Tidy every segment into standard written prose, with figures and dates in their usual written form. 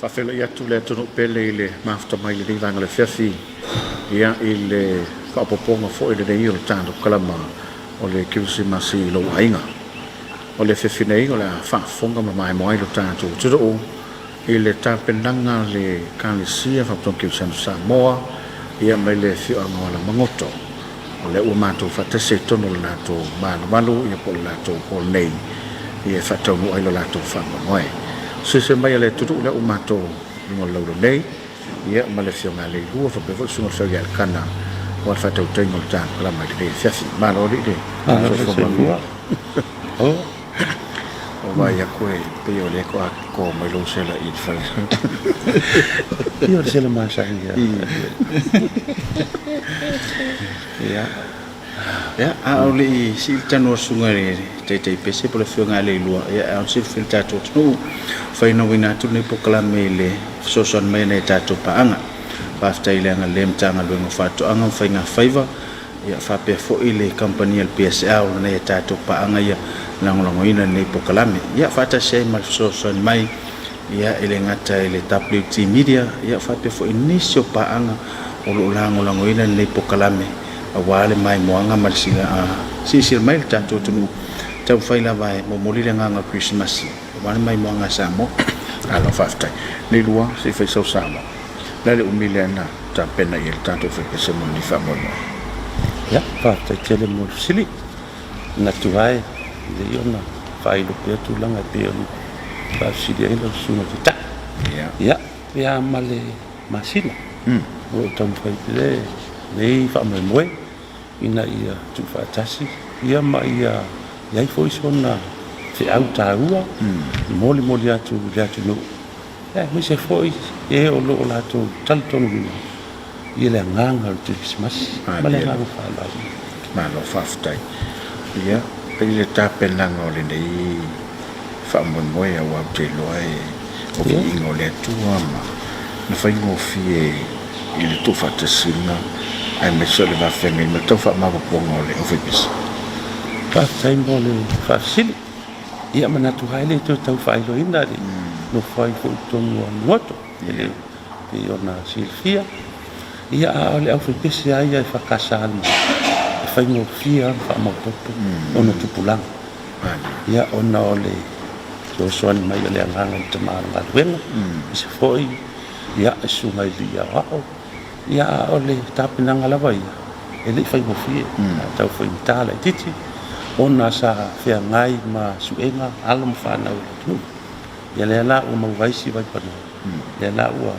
Faafeiloai atu le atunuu pele i le mafuta mai i lenei vaega o le afiafi, ia i le faaopoopoga foi lenei o le tatou kalama o le Kerisimasi i lou aiga. O le afiafi nei o le a faafofoga ma maimoa ai lo tatou atunuu i le tapenaga a le Ekalesia Faapotopotoga Kerisiano Samoa, ia mai le afioaga o Alamagoto. O lea ua matou faatasi ai i totonu o le latou malumalu, ia po o le latou hall nei, ia e faataunuu ai lo latou faamoemoe. Silasila mai a le atunuu, lea ua matou i luga o le laulau nei, ia ma le afioga ia Leilua faapea foi le susuga i le Feau ia Elkana aua le faatautaiga o le tatou kalama i lenei afiafi. Malo alii le soifua manuia. Ua vaai atu e pei o lea faatoa to mai lou sela i le fale. Ia o le sela masani lava. Ia, ia a o le i sii le tanu a le susuga i le Taitai Pese po o le Afioga ia Leilua, ia e ao ona silafia e le tatou atunuu, faitauina atu lenei polokalame i le fesoasoani mai a nai a tatou paaga. Faafetai i le agalelei o le Matagaluega o Faatoaga ma Faiga Faiva, ia faapea foi le kamupani a le PSL, o nai a tatou paaga ia e lagolagoina lenei polokalame. Ia faatasi ai ma le fesoasoani mai ia e le gata i le WT Media, ia faapea foi nisi o paaga o lo o lagolagoina lenei polokalame aua le maimoaga ma le silasila mai le tatou atunuu taumafai lava e momoli le agaga o le Kerisimasi aua le maimoaga a Samoa. Malo faafetai. Leilua, se i fai sau Samoa. O le a le umi lea na tapena i ai le tatou faipese mo lenei faamoemoe? Ia, faafetai tele mo le fesili. Manatu lava e lelei ona faailo pea tulaga e pei ona faafesili ai lau Susuga i le Taitai. Ia, pe a ma le masina o lo o taumafai pea lenei faamoemoe ina ia tuufaatasi ia ma ia i ai foi sona feau taua e molimoli atu i le atunuu, aemaise foi e o lo o latou talitonuina i le agaga o le Kerisimasi. Ma le agaga faaaloalo. Malo faafetai. Ia, i le tapenaga o lenei faamoemoe, aua ou te iloa e o viiga o le Atua ma na faigofie i le tuufaatasiga aemaise o le va feagai ma le tau faamaopoopoga o le aufaipese. Faafetai mo le faafesili. Ia manatu lava e le toe tau faailoaina le nofo ai foi i totonu o Alamagoto e le pei ona silafia. Ia a o le aufaipese lava ia e EFKS a e faigofie lava ona faamaopoopo ona tupulaga. Ia ona o le fesoasoani mai o le agaga i le tama o le galuega, aemaise foi ia le susuga i le aoao. Ia a o le tapenaga lava ia, e le i faigofie, tau faigata laitiiti ona sa feagai ma suega alo ma fanau a le atunuu. Ia lea la ua maua ai si vaipanoa, lea la ua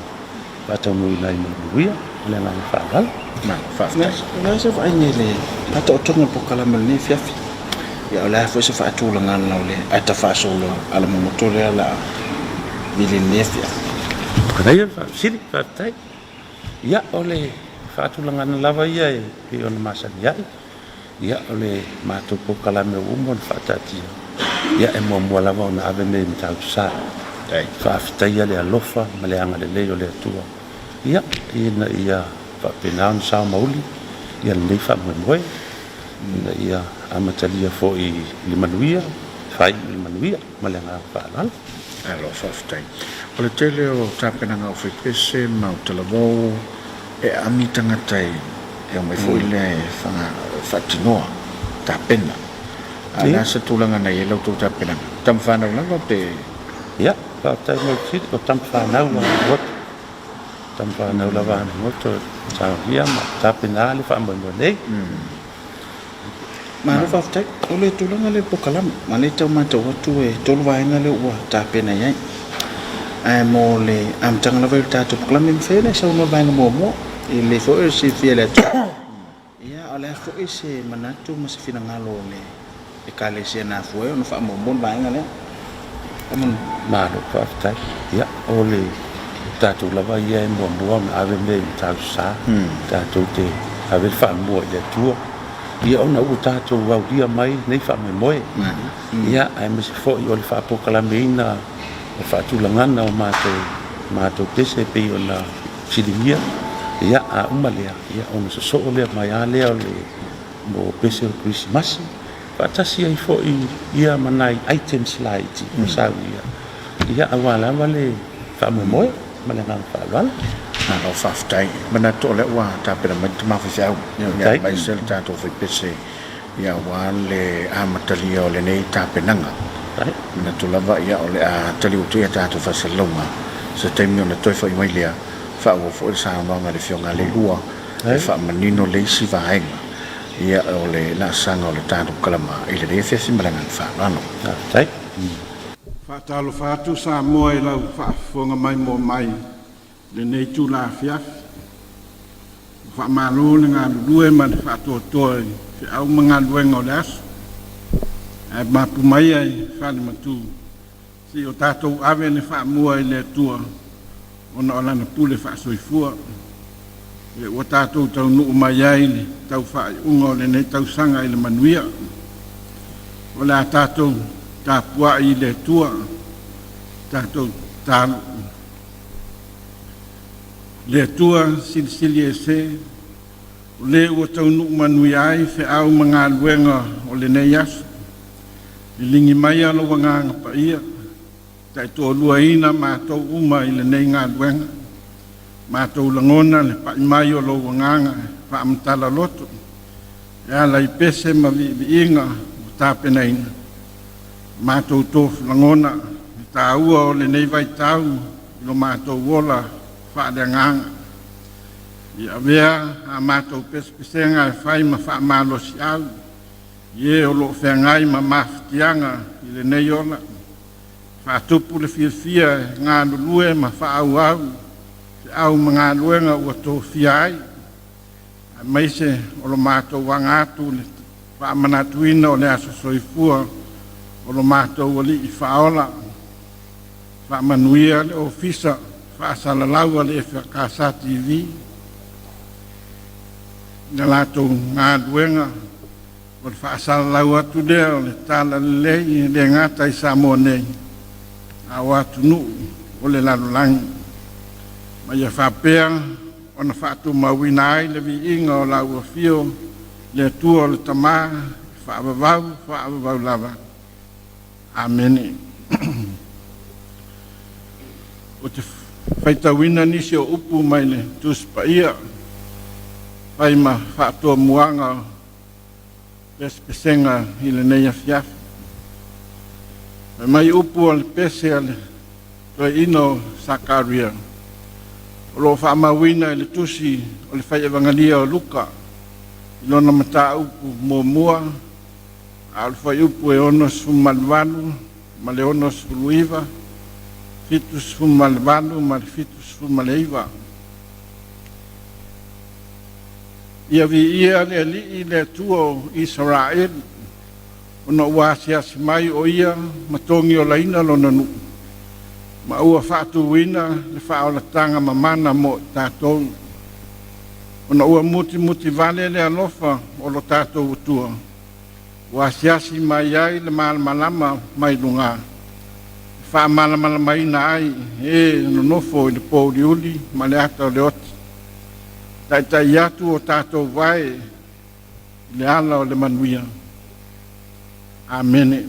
faataunuuina ai ma le manuia. Ma le agaga faaaloalo. Malo faafetai. O le a se vaaiga i le faataotoga o le polokalame o lenei afiafi? Ia o le a foi se faatulagaga o le ata faasolo a Alamagoto lea o le a vili i lenei afiafi? Manaia le faafesili, faafetai. Ia, o le faatulagaga lava ia e pei ona masani ai. Ia, o le matou polokalame ua uma ona faataatia, ia e muamua lava ona ave mea i Matautu Sa. Faafetaia le alofa ma le agalelei o le Atua, ia, ina ia faapena ona sao ma uli ia lenei faamoemoe, ina ia amatalia foi i le manuia, faaiu i le manuia ma le agaga faaaloalo. Malo faafetai. O le tele o tapenaga aufaipese ma talavou e aami tagata e omai foi lea e faatinoa tapena. A o le a se tulaga na i ai la outou tapenaga? Tama fanau lava pe? Ia, faafetai mo le fesili. O tama fanau a Alamagoto. Tama fanau lava a Alamagoto e saunia ma tapena le faamoemoe nei. Malo faafetai. O le tulaga lea i le polokalame, ma o lea e tau matau atu e 3 vaega lea ua tapena i ai. Ae mo le amataga lava o le tatou polokalame, e mafai ona e saunoa i le vaega muamua, e lelei foi le silafia e le atunuu. Ia, o le a foi se manatu ma se finagalo o le Ekalesia na afua ai ona faamuamua le vaega lea? Malo faafetai. Ia, o le tatou lava ia e muamua ona ave mea i Matautu Sa, tatou te ave le faamua i le Atua, ia ona ua tatou aulia mai lenei faamoemoe. Ia, aemaise foi o le faapolokalameina o le faatulagaga o matou pese e pei ona fesiligia. Ia, a uma lea, ia ona sosoo lea mai lava lea o le mo pese o le Kerisimasi, faatasi ai foi ia ma nai items laiti ua saunia, ia aua lava le faamoemoe ma le agaga faaaloalo. Malo faafetai. Manatu o lea ua tapena mai le tama faifeau aemaise le tatou faipese aua le amatalia o lenei tapenaga. Manatu lava o le a taliu atu i a tatou faasalalauga se taimi ona toe foi mai lea, faaauau foi le saunoaga a le Afioga ia Leilua e faamanino le isi vaega o le laasaga o le tatou kalama i lenei afiafi ma le agaga faaaloalo. Faafetai. Faatalofa atu Samoa i lau faafofoga maimoa mai i lenei itula afiafi. Ua faamalo le galulue ma le faatoatoa i feau ma galuega o le aso. Ae mapu maia i fale matu se i o tatou ave le faamua i le Atua ona o Lana pule faasoifua. Ua tatou taunuu mai ai i le tau faaiuga o lenei tausaga i le manuia. O le a tatou tapuai i le Atua, tatou tatalo. Le Atua Silisili Ese, o le ua taunuu manuia ai feau ma galuega o lenei aso. Liligi maia lou Agaga Paia, taitoaluaina matou uma i lenei galuega. Matou lagona le pai mai o lou Agaga e faamatala loto e ala i pese ma viiviiga ua tapenaina. Matou tofu lagona le taua o lenei vaitau i lo matou ola faaleagaga. Ia avea a matou pesepesega e fai ma faamalosiau i e o lo o feagai ma mafatiaga i lenei ola. Faatupu le fiafia e galulue ma faaauau feau ma galuega ua tofia ai, aemaise o lo matou aga atu le faamanatuina o le aso soifua o lo matou Alii Faaola. Faamanuia le Ofisa Faasalalau a le EFKS TV i la latou galuega o le faasalalau atu lea o le talalelei e le gata i Samoa nei, a o atunuu o le lalolagi. Ma ia faapea ona faatumauina ai le viiga o lau afio le Atua o le Tama, faavavau, faavavau lava. Amene. Ou te faitauina nisi o upu mai le Tusi Paia, fai ma faatomuaga o pesepesega i lenei afiafi. Fai mai upu o le pese a le toeaina o Sakaria, o lo o faamauina i le tusi o le Fai Evagalia o Luka i lona mataupu muamua, a o le fuaiupu e 68 ma le 69, 78 ma le 79. Ia viia le Alii le Atua o Isaraelu, ona ua asiasi mai o ia ma togiolaina lona nuu, ma ua faatuina le faaolataga mamana mo i tatou, ona ua mutimuti vale le alofa o lo tatou Atua, ua asiasi mai ai le malamalama mai luga, e faamalamalamaina ai e nonofo i le pouliuli ma le ata o le oti, taitai atu o tatou vae i le ala o le manuia. Amene.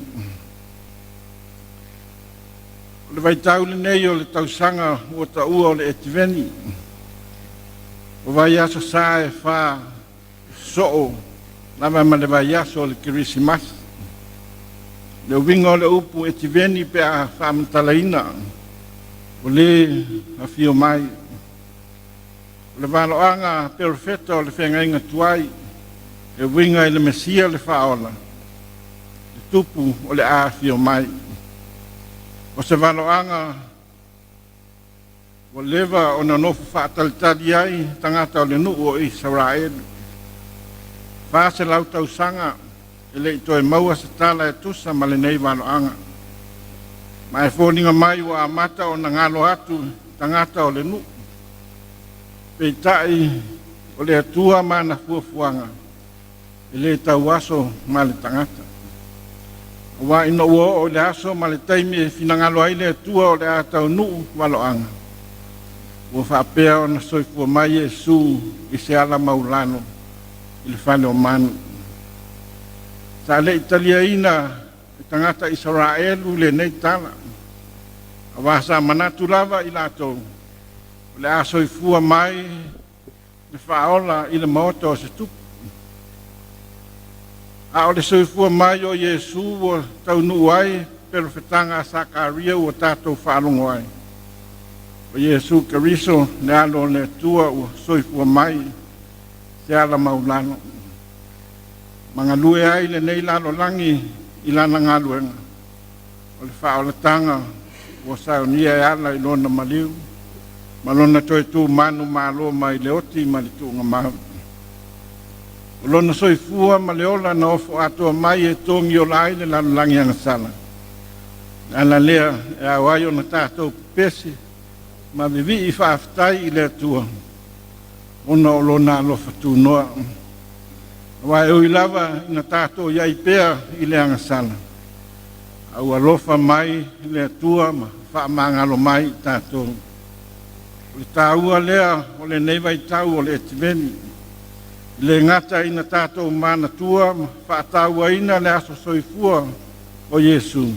O le vaitau lenei o le tausaga ua taua o le Etiveni, o vaiaso sa e fa soo lava ma le vaiaso o le Kerisimasi. Le uiga o le upu Etiveni pe a faamatalaina, o le afio mai. O le valoaga perofeta o le feagaiga tuai, e uiga i le Mesia le Faaola, le tupu o le a afio mai. O se valoaga ua leva ona nofo faatalitali ai tagata o le nuu o Isaraelu. 400 tausaga e le i toe maua se tala e tusa ma lenei valoaga. Ma e foliga mai ua amata ona galo atu tagata o le nuu. Peitai o le Atua ma ana fuafuaga e le tauaso ma le tagata. Aua ina ua oo i le aso ma le taimi e finagalo ai le Atua o le a taunuu valoaga, ua faapea ona soifua mai Iesu i se ala maulalo i le fale o manu. Sa le i taliaina e tagata Isaraelu lenei tala. Auā sa manatu lava i latou, o le a soifua mai le Faaola i le maota o se tupu. A o le soifua mai o Iesu ua taunuu ai pelofetaga a Sakaria ua tatou faalogo ai. O Iesu Keriso le Alo o le Atua ua soifua mai se ala maulalo. Ma galue ai lenei lalolagi i lana galuega o le faaolataga ua saunia e ala i lona maliu ma lona toe tumanu malo mai le oti ma le tuugamau. O lona soifua ma le ola na ofo atoa mai e togiola ai le lalolagi agasala. O le ala lea e ao ai ona tatou pepesi ma vivii faafetai i le Atua ona o lona alofa tunoa. Aua e ui lava ina tatou i ai pea i le agasala, a ua alofa mai le Atua ma faamagalo mai i tatou. O le taua lea o lenei vaitau o le Etimeni, e le gata ina tatou manatua ma faatauaina le aso soifua o Iesu,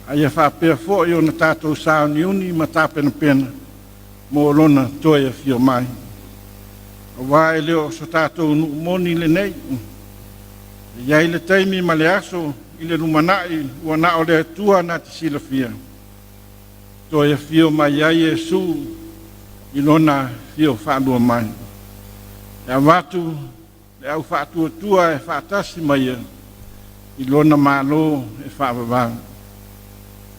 a ia faapea foi ona tatou sauniuni ma tapenapena mo lona toe afio mai. Auā e le o so tatou nuu moni lenei. E i ai le taimi ma le aso i le lumanai ua na o le Atua na te silafia, toe afio mai ai Iesu i lona afio faalua mai. E avatu le au faatuatua e faatasi ma ia i lona Malo e faavavau.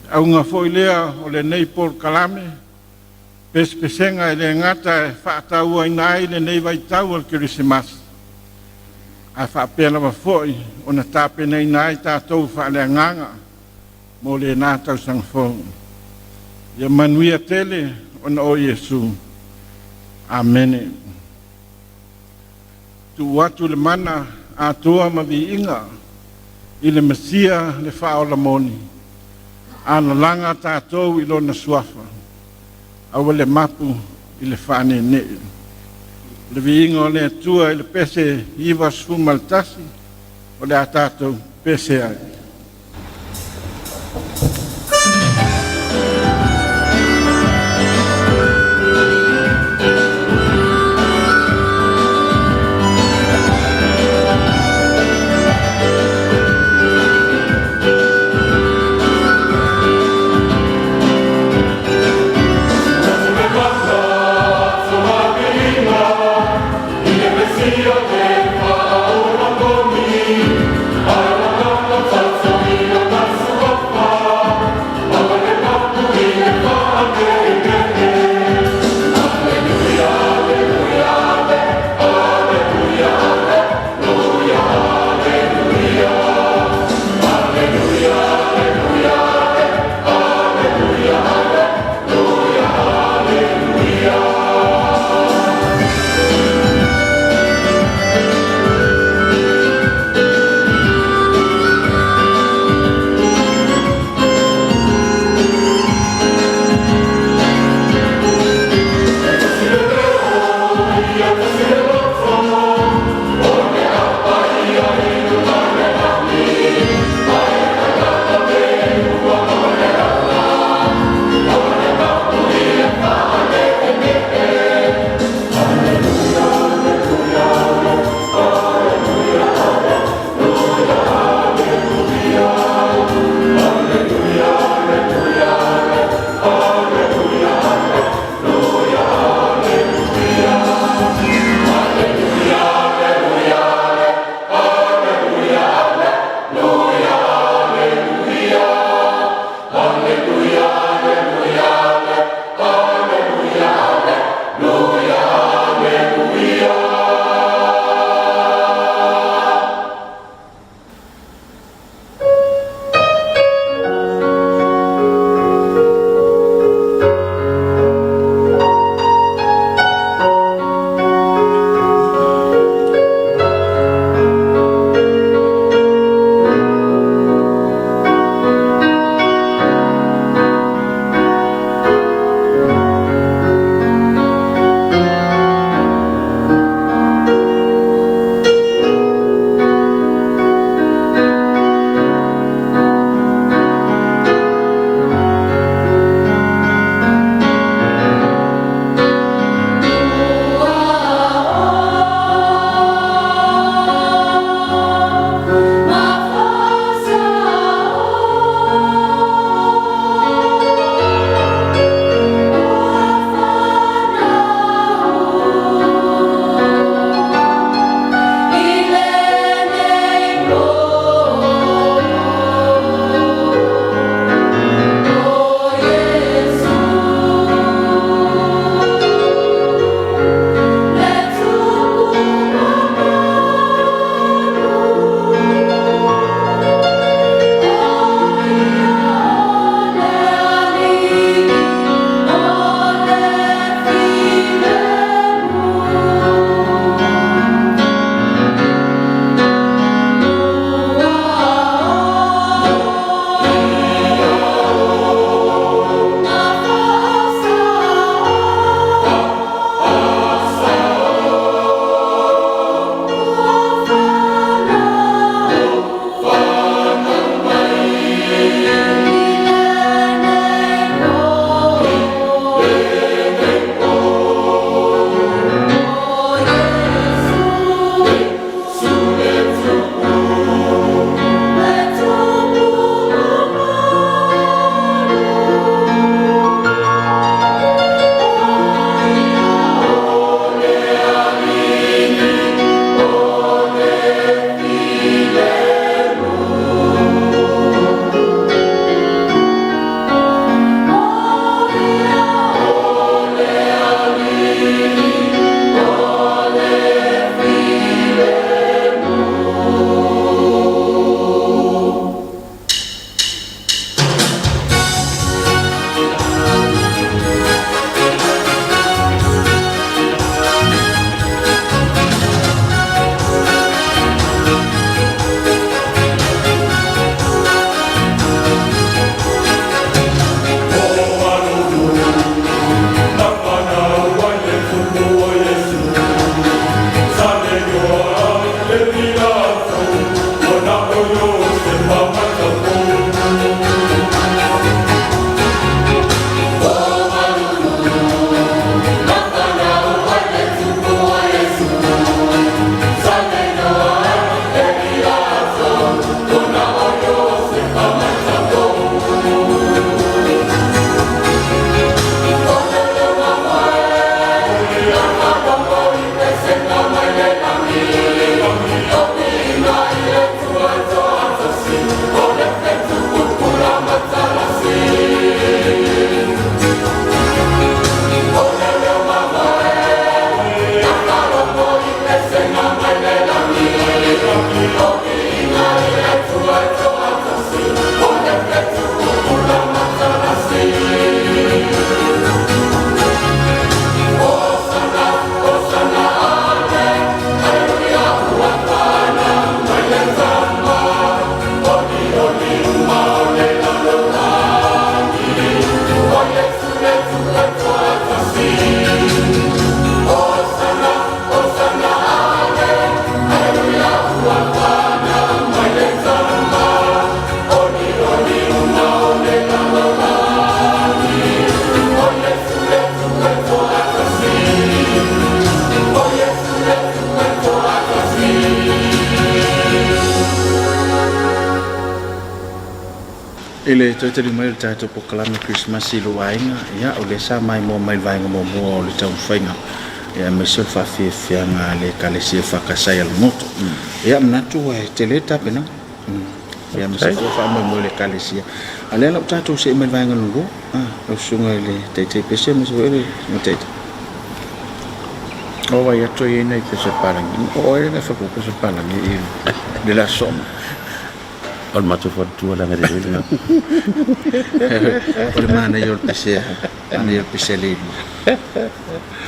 Le auga foi lea o lenei polokalame, pesepesega e le gata e faatauaina ai lenei vaitau o le Kerisimasi, ae faapea lava foi ona tapenaina ai tatou faaleagaga mo lena tausaga fou. Ia manuia tele ona o Iesu. Amene. Tuu atu le mana atoa ma viiga i le Mesia le Faaola moni, alalaga tatou i lona suafa, aua le mapu i le faaneenee. O le viiga o le Atua i le pese 91 o le a tatou pese ai. I le toe tali mai o le tatou polokalame Kerisimasi i lou aiga, ia, o lea sa maimoa mai i le vaega muamua o le taumafaiga, ia, aemaise o le faafiafiaga a le Ekalesia EFKS i Alamagoto. Ia, manatu e tele le tapenaga, ia, aemaise foi o le faamoemoe o le Ekalesia. A o lea la ua tatou see mai i le vaega lona lua, lau Susuga i le Taitai Pese aemaise foi o le Susuga Taitai. O vai atu i ai nai pese palagi. O oe le fai pese palagi i le le aso ma. O le matou faletua leaga e le lena. O le manaia o le pese, manaia o le pese a le ilua.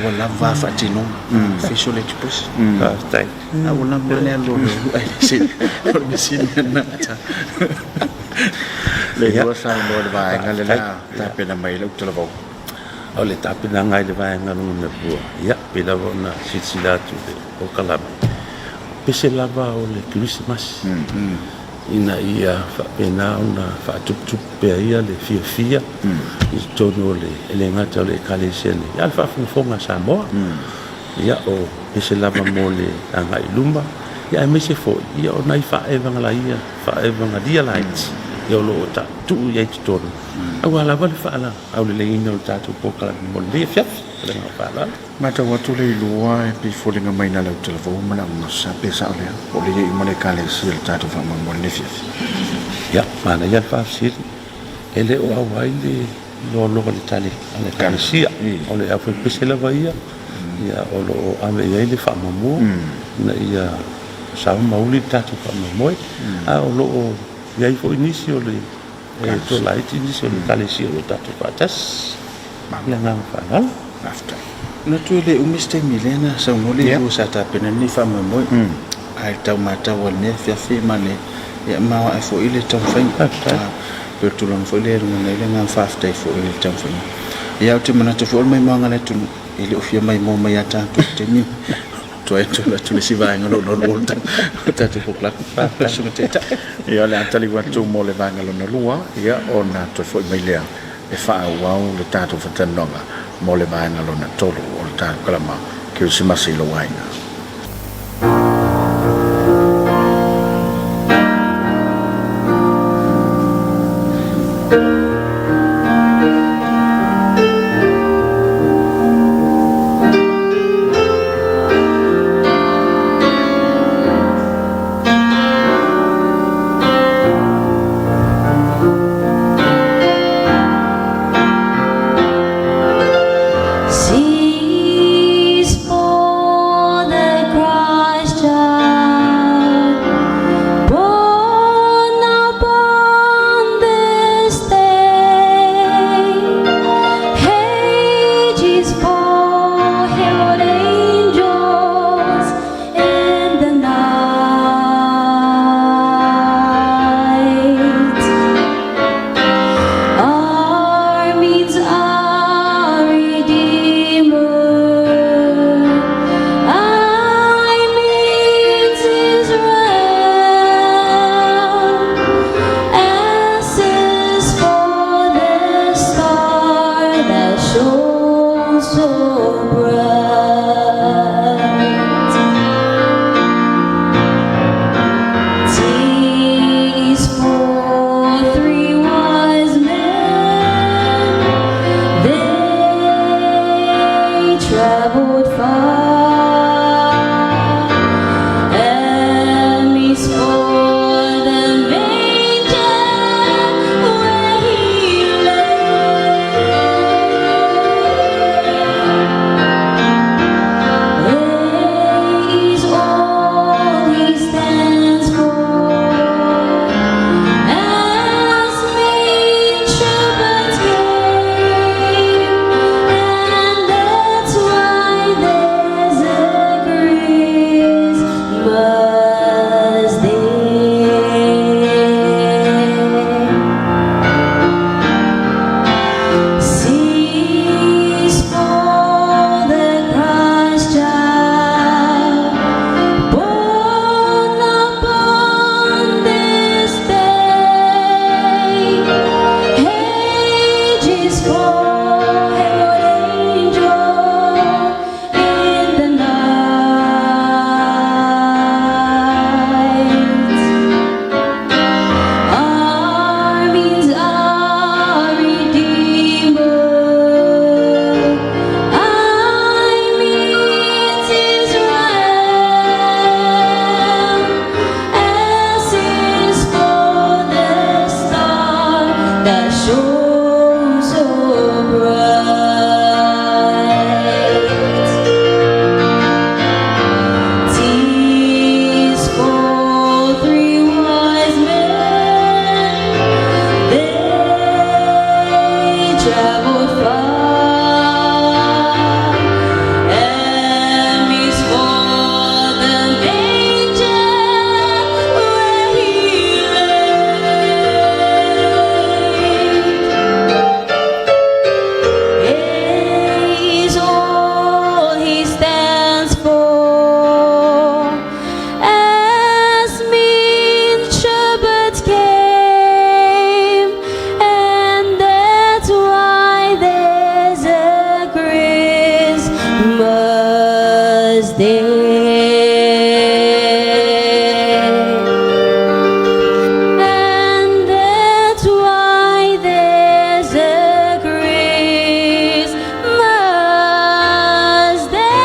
Ua lava a faatinoga, facial expression. Faafetai. A ua lava le alu o le ai le sini. O le masini lena. Le lua saunoa i le vaega le la tapena mai lau talavou. O le tapenaga i le vaega lona lua, ia, pei lava ona silasila atu i le polokalame, pese lava o le Kerisimasi, ina ia faapena ona faatuputupu pea ia le fiafia i totonu o le, e le gata o le Ekalesia nei, a o le faafogafoga a Samoa. Ia, o pese lava mo le agai i luma, ia aemaise foi, ia o nai faaevangalaia, faaevagalia laiti, ia o lo o tuu i ai i totonu, aua lava le faalauleleina o le tatou polokalame mo lenei afiafi. Ma le agaga faaaloalo. Matau atu le iloa e pei foliga mai na lau talavou ma lau gasa pe sao lea, po o le iai uma le Ekalesia i le tatou faamoemoe i lenei afiafi. Ia, manaia le faafesili. E le o auai le loaloa i le tali a le Ekalesia. O le aufaipese lava ia, ia o lo o ave i ai le faamuamua ina ia sao ma uli le tatou faamoemoe. A o lo o i ai foi nisi o le E toa laiti nisi o le Ekalesia o lo o tatou faatasi. Ma le agaga faaaloalo. Faafetai. Manatu e le umi se taimi lea na saunoa le ilua sa tapena lenei faamoemoe. Ae tau matau a lenei afiafi ma le ia maoae foi le taumafaiga. Faafetai. Pei o le tulaga foi lea e luga nei le agaga faafetai foi i le taumafaiga. Ia ou te manatu foi o le maimoaga a le atunuu e le o fia maimoa mai ia tatou i le taimi lenei. Tuai atu atu le isi vaega lona lua o le tatou polokalame. Susuga Taitai. Ia, o le a taliu atu mo le vaega lona lua, ia, ona toe foi mai lea e faaauau le tatou fatalanoaga mo le vaega lona tolu o le tatou kalama Kerisimasi i lou aiga. Seas for the traveled far. M is for the manger where he lay. A is all he stands for. As main shepherds came, and that's why there's a Christmas Day. C is for the Christ child, born upon this day. H is for herald angel in the night. R means our Redeemer. I means Israel. S is for the star that shone so bright. T is for three wise men. They traveled far. M is for the manger where he lay. A is all he stands for. As mean shepherds came, and that's why there's a Christmas Day. And that's why there's a Christmas Day.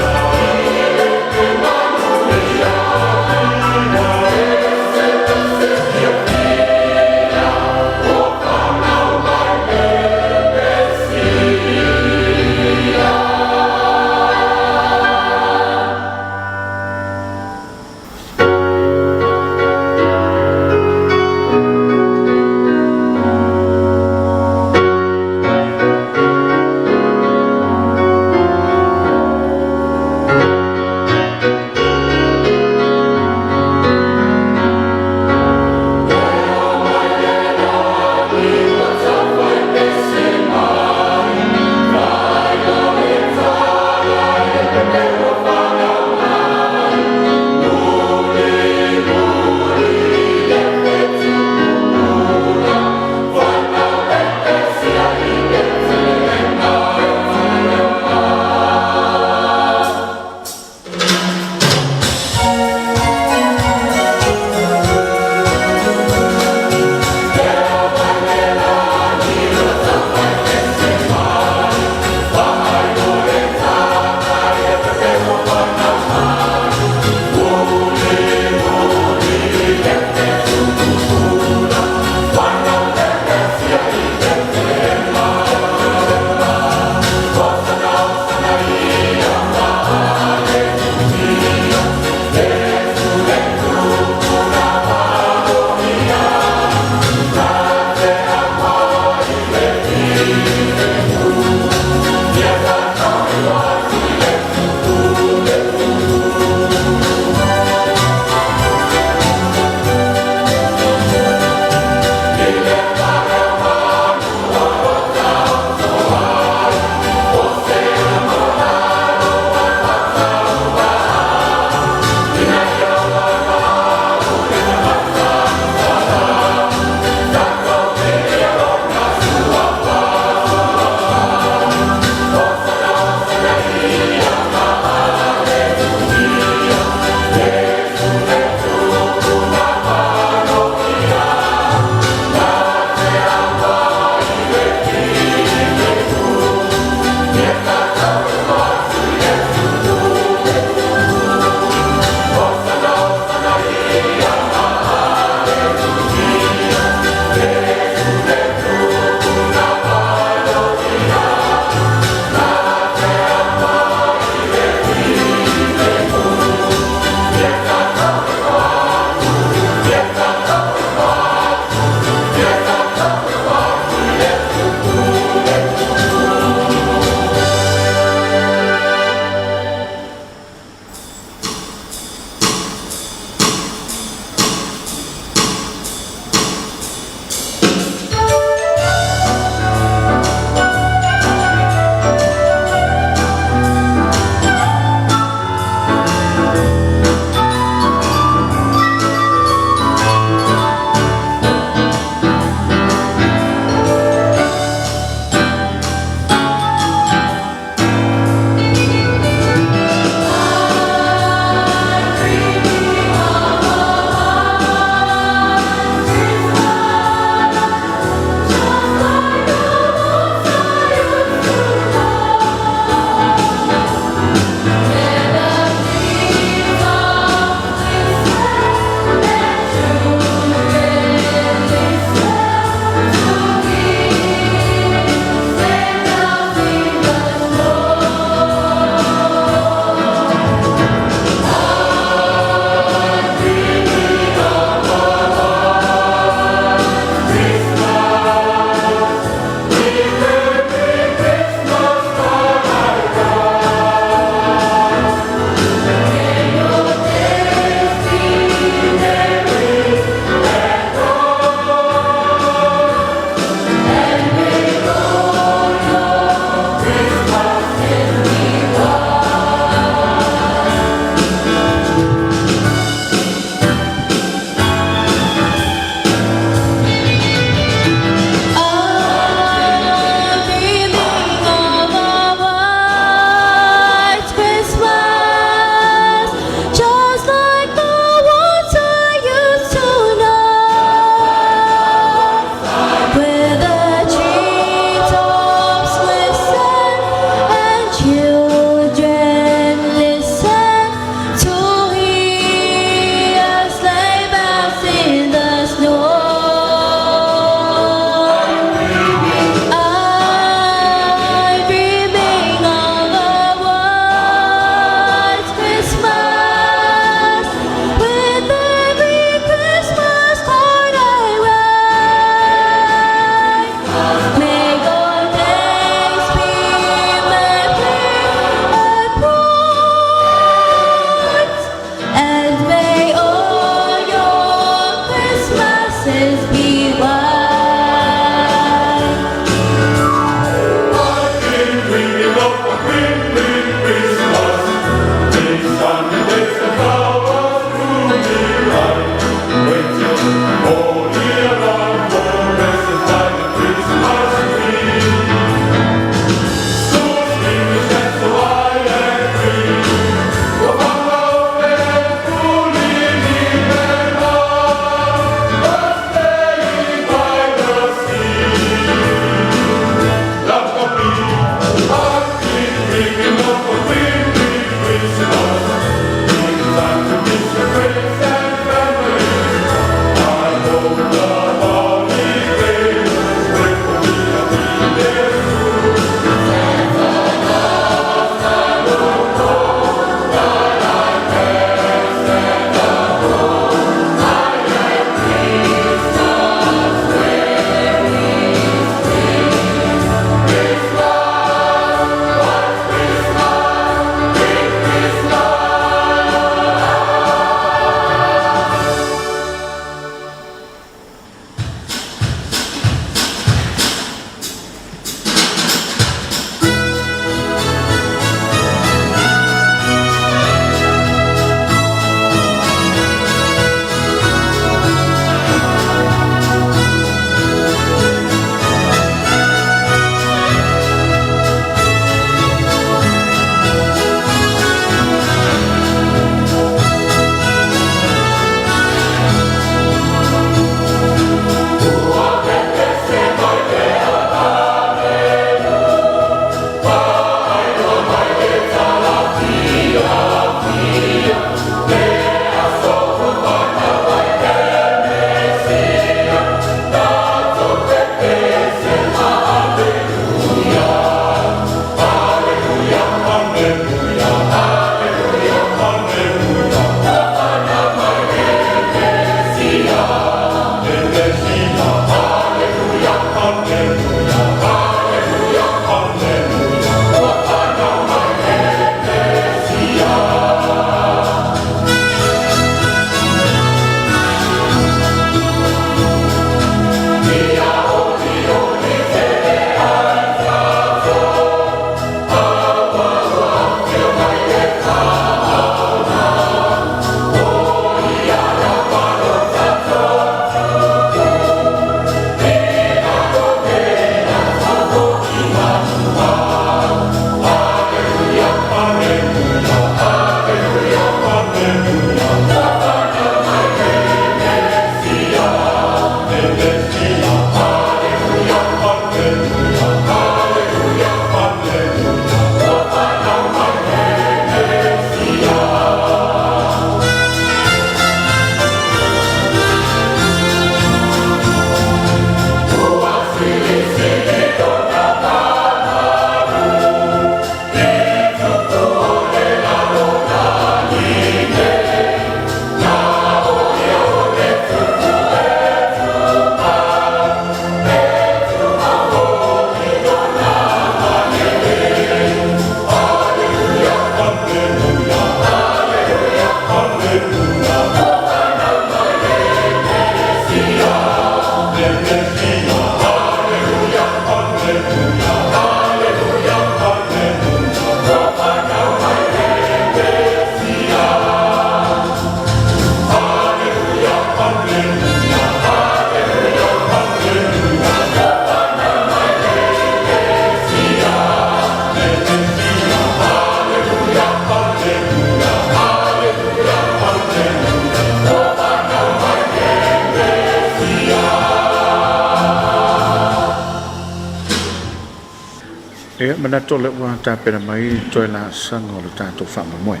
manatu o lea ua tapena mai le toe laasaga o le tatou faamoemoe. E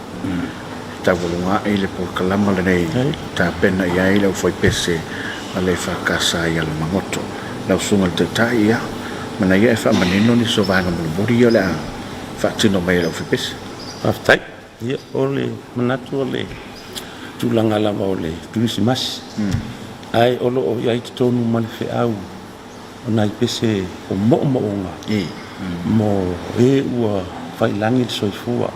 taualuga ae le polokalama lenei tapena i ai le aufaipese a le EFKS i Alamagoto. Lau Susuga i le Taitai, ia, manaia e faamanino nisi o vaega mulimuli ia o le a faatino mai e le aufaipese. Faafetai. Ia, o le manatu o le tulaga lava o le Kerisimasi, ae o lo o i ai i totonu ma le feau o nai pese o moomooga mo e ua faiilagi le soifua,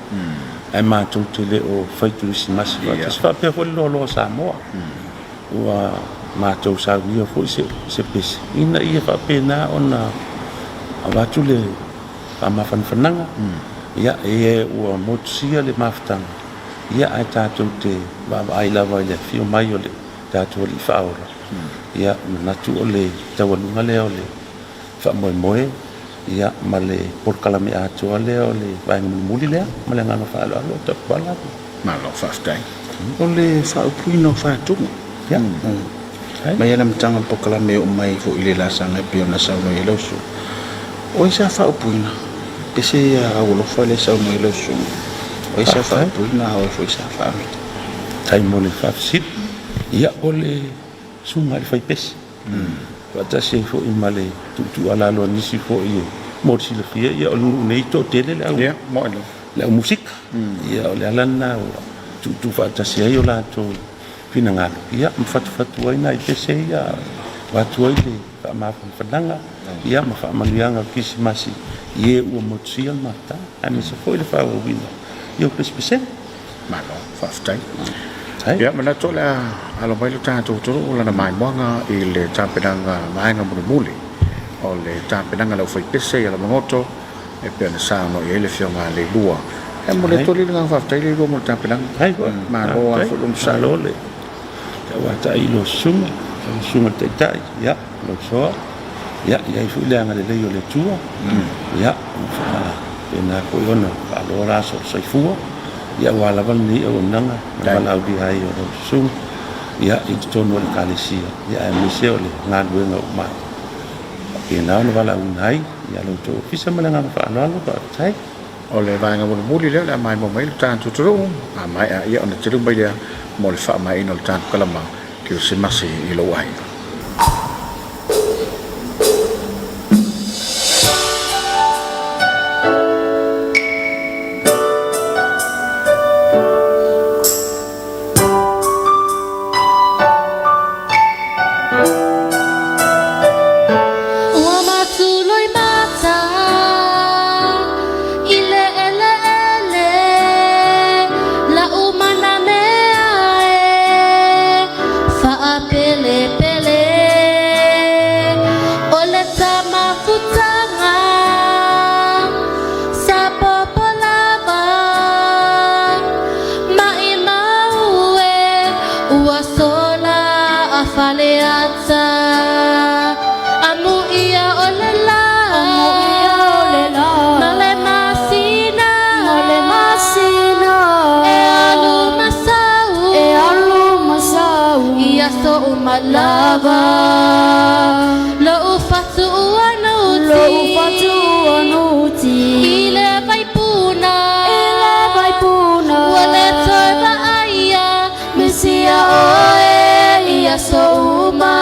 ae matou te le o fai Kerisimasi faatasi. Faapea foi le loaloa o Samoa, ua matou saunia foi se pese ina ia faapena ona avatu le faamafanafanaga, ia, e ua motusia le mafutaga, ia, ae tatou te vaavaai lava i le afio mai o le tatou Alii Faaola. Ia, manatu o le taualuga lea o le faamoemoe, ia, ma le polokalame atoa lea o le vaega mulimuli lea, ma le agaga faaaloalo o Tapuala. Malo faafetai. O le faaupuina o faatuga. Ia. Mai lava le amataga o le polokalame e oo mai foi i le laasaga e pei ona saunoa i ai lau susuga. O ai sa faaupuina? Pese ia aualofa lea e saunoa i ai lau susuga. O ai sa faaupuina, a o ai foi sa faamita? Faafetai mo le faafesili. Ia, o le susuga i le faipese, faatasi ai foi ma le tuutuualalo a nisi foi mo le silafia, ia o le nuu nei e toatele le au, le au musika. Ia, o le ala lena ua tuutuu faatasi ai o latou finagalo, ia, ma fatufatu ai nai pese ia, avatu ai le faamafanafanaga, ia, ma faamanuiaga o le Kerisimasi i e ua motusia le mafutaga, aemaise foi le faaauauina o pesepesega. Malo, faafetai. Ia, manatu o le a alo mai le tatou atunuu lana maimoaga i le tapenaga vaega mulimuli o le tapenaga a le aufaipese i Alamagoto e pei ona saunoa i ai le Afioga a Leilua. E momoli atu ai le agaga faafetai Leilua mo le tapenaga. Malo lava foi le onosai. Malo le tauatai i lau susuga, lau susuga i le Taitai, ia, lau soa, ia, i ai foi le agalelei o le Atua, ia, faapena foi ona faaloa le aso o le soifua, ia aua lava lenei auaunaga na valaaulia ai o lau susuga, ia, i totonu o le Ekalesia, ia, aemaise o le galuega ua faapena ona valaauina ai, ia, lo outou ofisa ma le agaga faaaloalo, faafetai. O le vaega mulimuli lea o le a maimoa mai le tatou atunuu, a maea ia ona telu mai lea mo le faamaeaina o le tatou kalama Kerisimasi i lou aiga. Ua matuloimata i le eleele lau manamea e faapelepele o le tamafutaga sa popo lava maimau e ua sola a Faleata amuia o le la ma le masina e alu masau i aso uma lava lou fatu anuti i le vaipuna ua le toe vaaia misia oe i aso uma.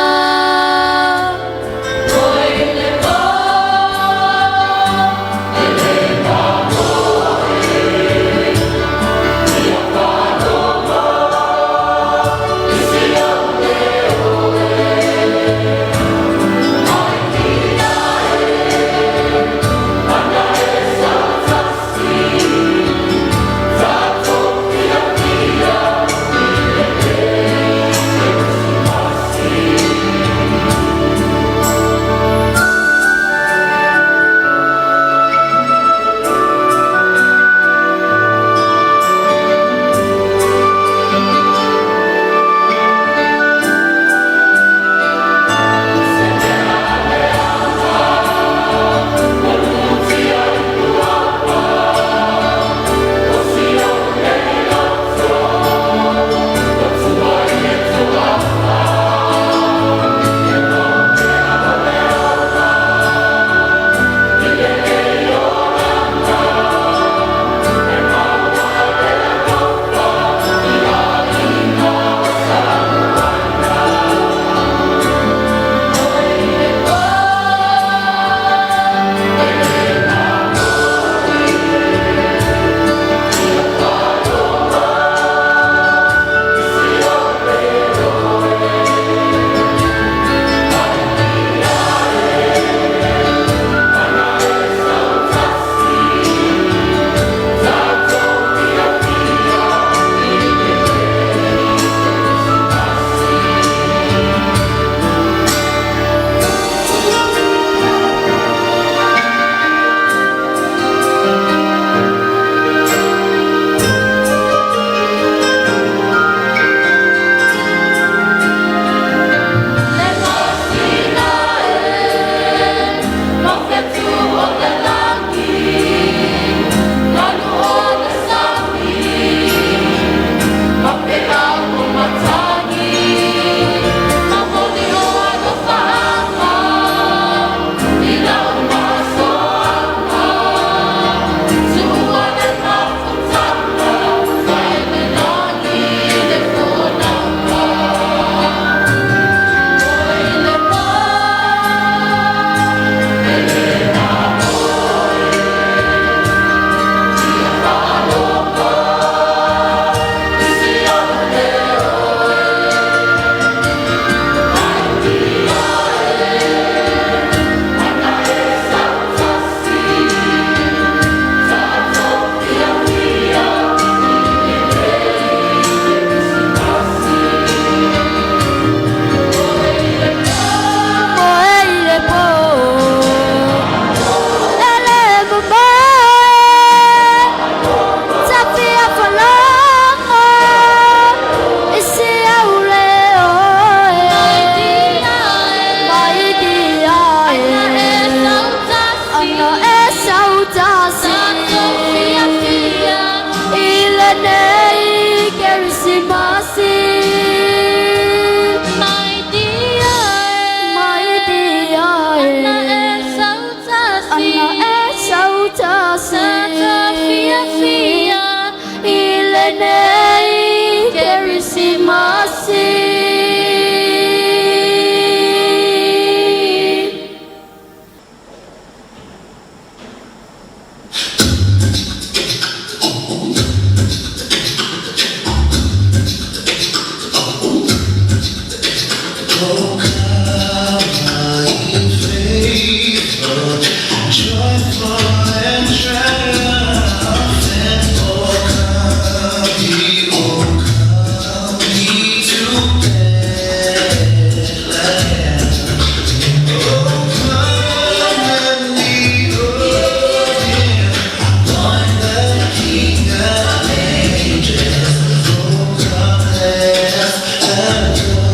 Oh, come, ye faithful, joyful and triumphant. Oh, come ye, oh, come ye to Bethlehem. Oh, come and behold him, born the King of ages. Oh, come, let us adore.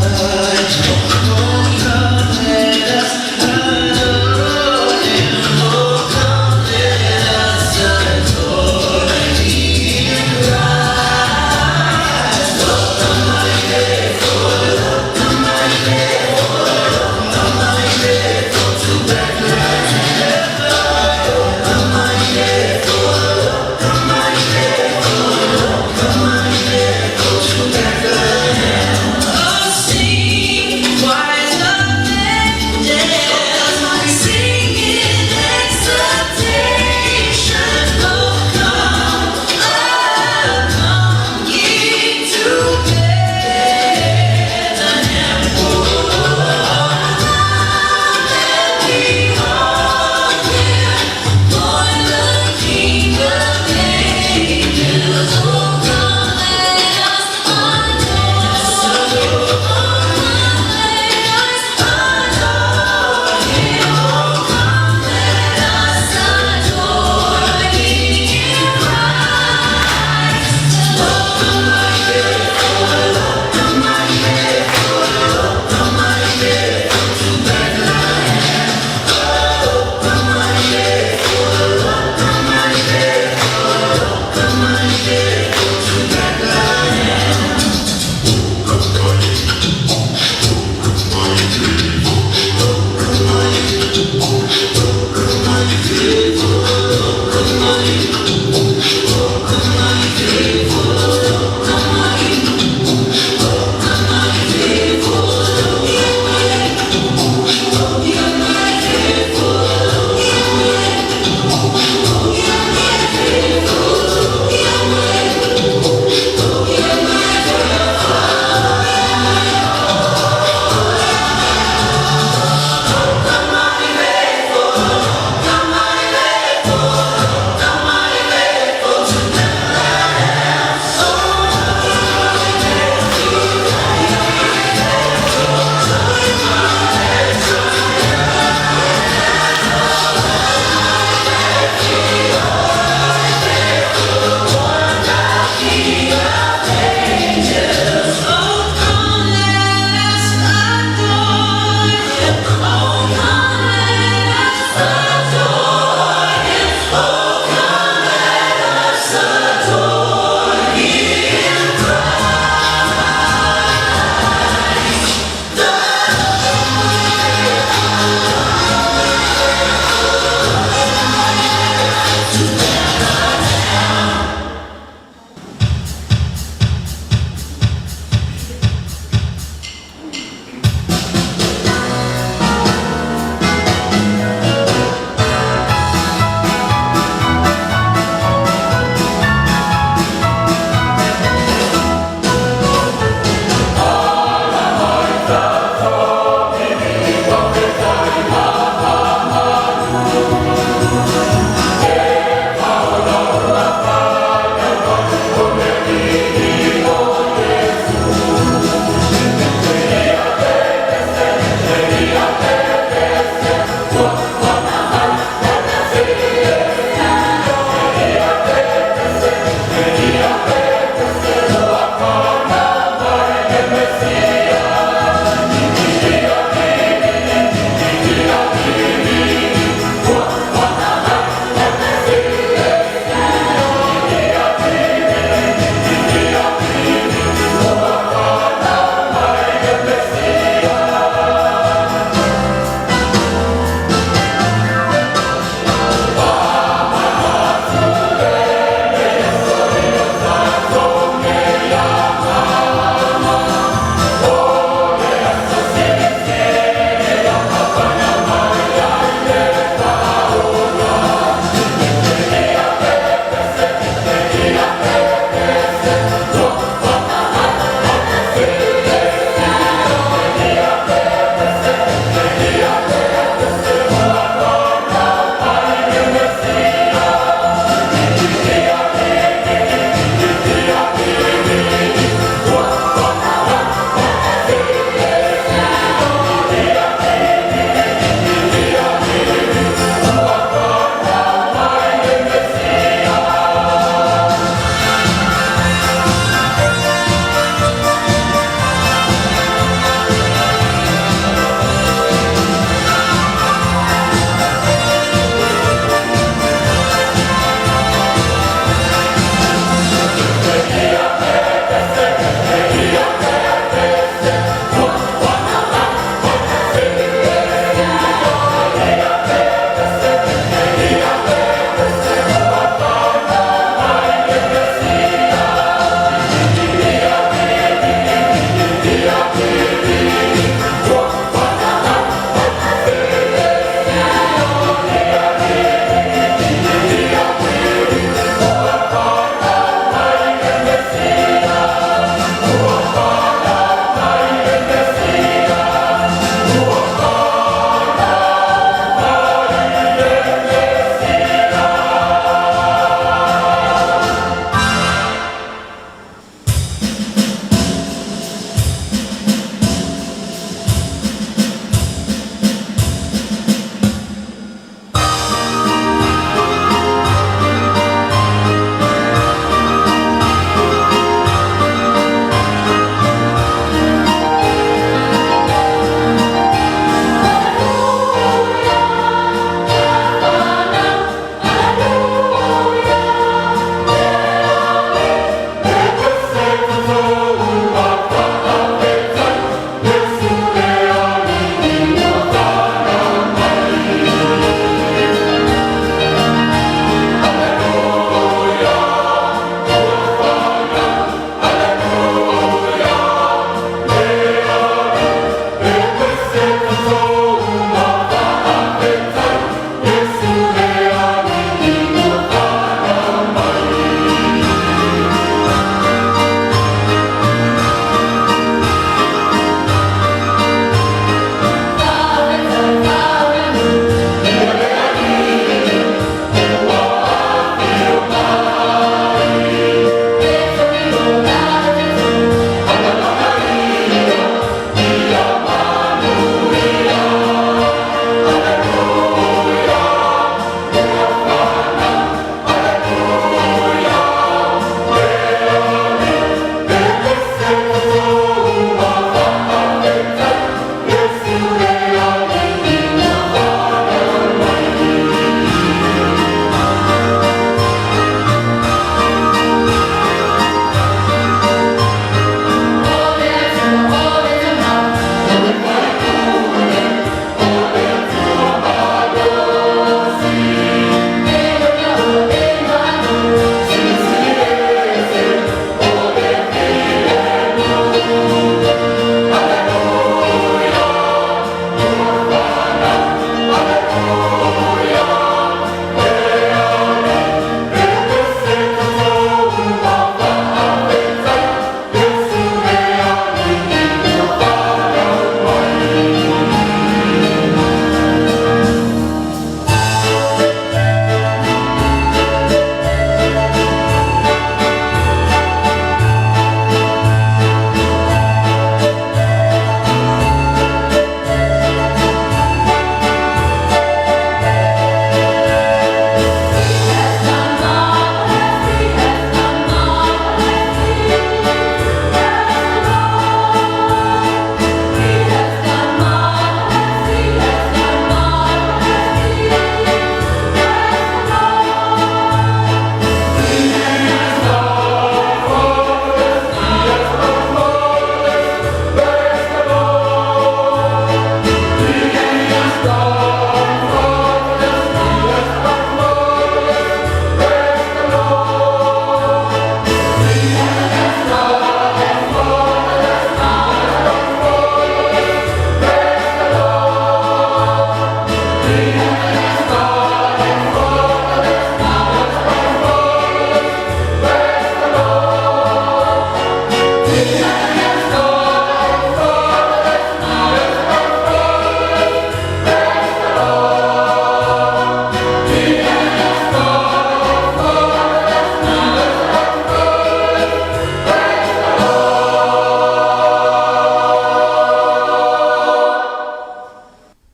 O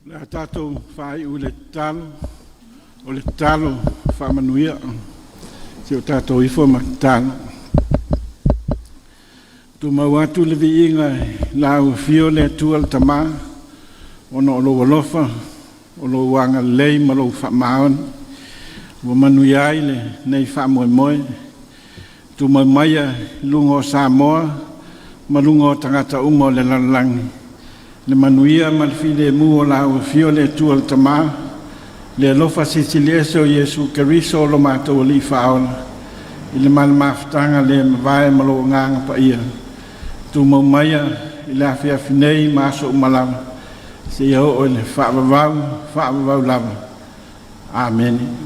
le a tatou faaiu i le tatalo, o le tatalo faamanuia. Se i o tatou ifo ma tatalo. Tumau atu le viiga i lau Afio le Atua le Tama, ona o lou alofa, o lou agalelei ma lou faamaoni, ua manuia ai lenei faamoemoe. Tumau maia i luga o Samoa ma luga o tagata uma o le lalolagi, le manuia ma le filemu o lau Afio le Atua le Tama, le alofa Silisili Ese o Iesu Keriso o lo matou Alii Faaola, i le ma le mafutaga le mavae ma lou Agaga Paia, tumau maia i le afiafi nei ma aso uma lava, seia oo i le faavavau, faavavau lava. Amene.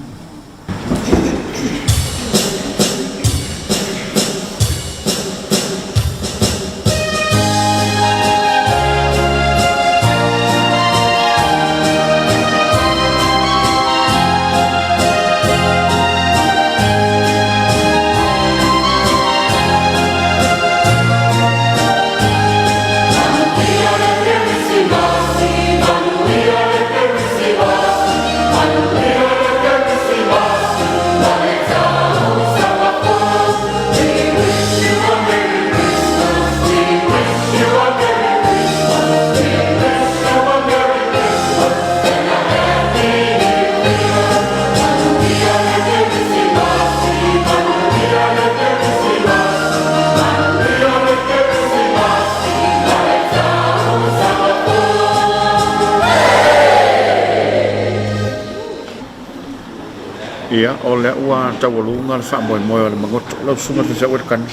Ia, o lea ua taualuga le faamoemoe o le magoto. Lau Susuga i le Faifeau Elikana,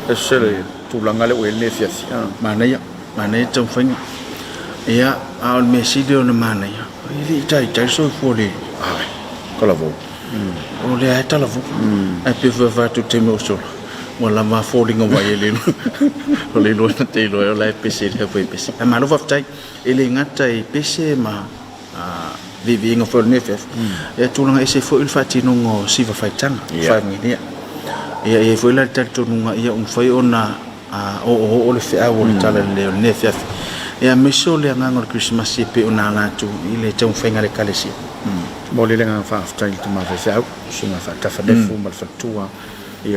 e ese le tulaga lea ua i ai lenei afiafi. Manaia, manaia le taumafaiga. Ia, a o le mea sili ona manaia, e le i taitai le soifua o le... Ai, talavou. O lea lava e talavou. Ae pei foi ona fai atu i le taimi ua sola, ua lava foliga vaaia le o le iloa na te iloa ai o la e pese i le aufaipese. Ae malo faafetai. E le gata i pese ma viiviiga foi o lenei afiafi, e tulaga ese foi le faatinoga o siva faitaga, faamaginia. Ia e i ai foi la le talitonuga ua mafai ona oooo le feau o le talalelei o lenei afiafi, aemaise o le agaga o le Kerisimasi e pei ona ala atu i le taumafaiga a le Ekalesia. Momoli le agaga faafetai i le tama faifeau, Susuga Faatafanefu ma le faletua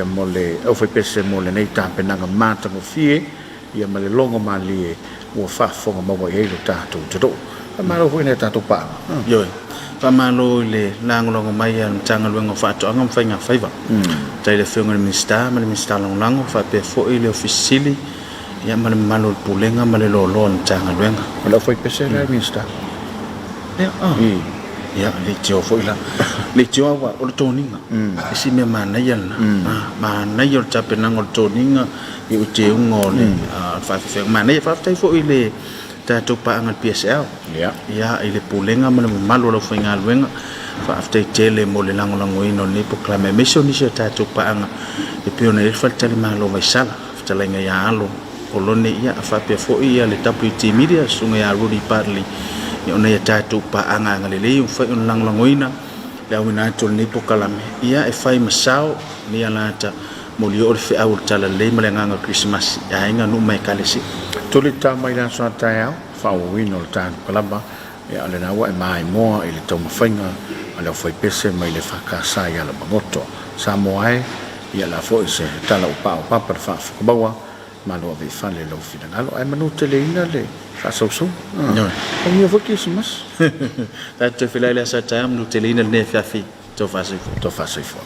mo le aufaipese mo lenei tapenaga matagofie ma le logo malie ua faafofoga maua i ai lo tatou atunuu. Faamalo foi i nai a tatou paaga. Ioe. Faamalo i le lagolago mai a le Matagaluega o Faatoaga ma Faiga Faiva. Faafetai i le Afioga i le Minisita ma le Minisita Lagolago faapea foi le Ofisa Sili ma le mamalu o le Pulega ma le loaloa o le Matagaluega. O le aufaipese la e Minisita. Ia, ia, leitioa foi la. Leitioa aua o le toniga. Isi mea manaia lena. Manaia o le tapenaga o le toniga i teuteuga o le faafefeaga. Manaia, faafetai foi i le tatou paaga i le PSL. Ia, i le Pulega ma le mamalu o le aufaigaluega, faafetai tele mo le lagolagoina o lenei polokalame, aemaise o nisi o tatou paaga e pei ona i ai le Faletalimalo o Vaisala, fetalaiga ia Alo Kolone, ia faapea foi ia le WT Media, susuga ia Rudy Bartley, ia o nai a tatou paaga agalelei ua mafai ona lagolagoina le auina atu o lenei polokalame, ia e fai ma sao lenei alata moli oo le feau o le talalelei ma le agaga o le Kerisimasi i aiga, nuu ma ekalesia. Tuli ta mai le aso a taeao, faaauauina o le tatou kalama, ia o lena ua e maimoa i le taumafaiga a le aufaipese mai le EFKS i Alamagoto. Samoa e, ia la foi se tala ua paopapa le faafofoga maua, malo ave i fale lou finagalo, ae manuteleina le faasausauga. Manuia foi Kerisimasi. Tatou toe feiloai i le aso a taeao, manuteleina lenei afiafi. Tofa soifua. Tofa soifua.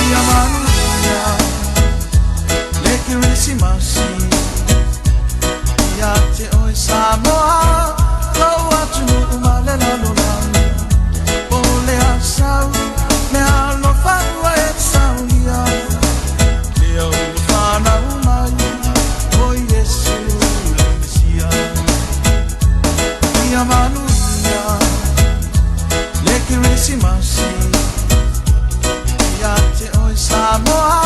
Ia manuia le Kerisimasi. Kerisimasi ia te oe Samoa.